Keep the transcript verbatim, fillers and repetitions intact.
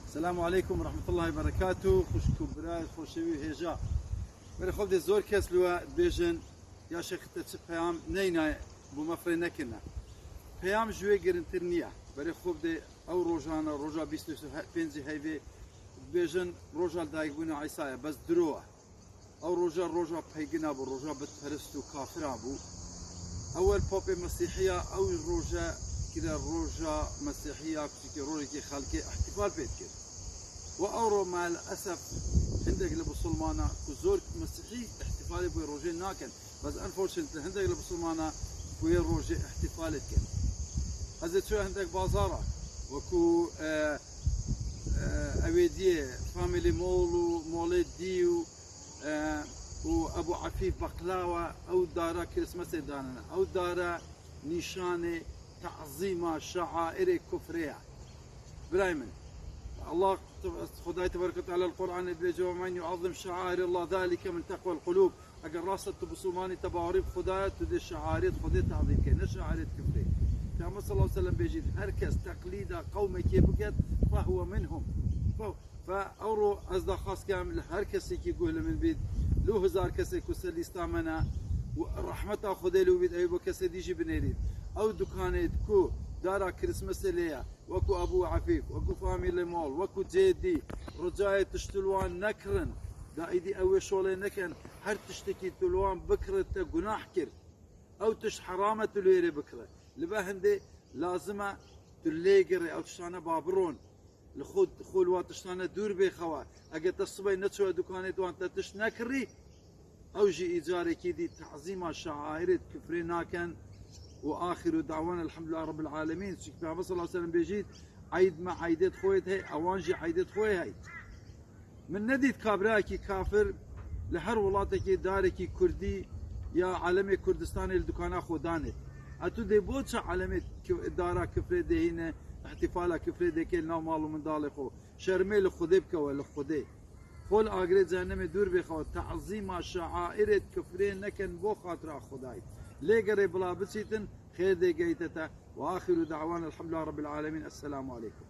Selamu aleykum ve rahmetullahi ve berekatuhu. Xwişk û birayê, xoşewî û hêja. Berê xwe dê zor kes li we dibêjin, ya şêx te çi peyam neyna bo me firê nekirine. Peyam ji wê girintir niye. Berê xwe dê ew rojana, roja bîst û pêncî heyvê dibêjin, roja li dayikbûna Îsa ye, bes diro e. Ew roja, roja peygina bû, roja bitperest û kafira bû. Ewel papê Mesîhiya ew roje kire roja Mesîhiya, ku çikê rojekê xelkê îhtîfal pê dikir. Û ewro me'el esef hindek li Musulmana ku zor Mesîhî îhtîfalê bi wê rojê nakin. Bes unfortunately hindek li Musulmana ku wê rojê îhtîfalê dikin. Ez ê çûya hindek bazara, wekû, e, e, ewê diyê Family Mall û molê dî û, e, û Ebu Efîf Baklawa ew dara Christmasê danine. Ew dara nîşanê tazîma şairê kufrê ye. Birayê min, Allah, Xwedayê Tebareke ve Teala li Qur'anê dibêje, "Ve men yuazim şairallah zalike min teqwel qulub." Eger rast tu Musulmanî, te bawerî bi Xwedaya, tu dê şairê Xwedê tazîm kê, ne şairê kufrê. Peygamber sallallahu aleyhi ve sellem bêjî, her kes teqlîda qewmekê biket, fehuve minhum. Fe, fe ewro ez daxwaz kem li her kesekî guh li min bît, li hezar kesê ku ser lîsta me ne, û rehmeta Xwedê li wî bît, ew bo kesê dî jî binêrît. Ew dukanê ku dara Christmasê lê ye, wekû Abu Efîf, wekû Family Mall, wekû cê dî, ricayê tişt li wan nekirin. Da îdî ew ê şolê nekin, her tiştekî tu li wan bikire te gunah kir. Ew tişt heram e tu li wêrê bikire. Li be hindê lazim e tu lê gire, ew tiştane ba biron. Li xwe, xwe li wan tiştane dûr bê xewa. Eger te sibê neçûye dukanê wan te tişt nekirî, ew jî îcarekî dî tazîma şairê kufrê nakin. Û axiru dawan elhamdulillah rabbil alemîn. Çunke Peygamber sallallahu aleyhi ve sellem bêjît, eyd me eydêt xwe yê hey, ewan jî eydêt xwe yê hey. Min nedît kabirayekî kafir li her welatekê darekî kurdî ya alemê Kurdistanê li dukana xwe danê. E tu dê bo çi alemê ki-, dara kifrê dê hîne, îhtîfala kifrê dê kê li nav mal û mindalê xwe? Şermê li Xwedê bikewe, li Xwedê. Xwe li agirê cehennemê dûr bê xewa, tazîma şairê kifrê nekin bo xatira Xwedayê. Lê gerê bila biçîtin, xêr dê geyte te. Ve axiru dawan elhamdulillah rabbil alemîn. Esselamu aleykum.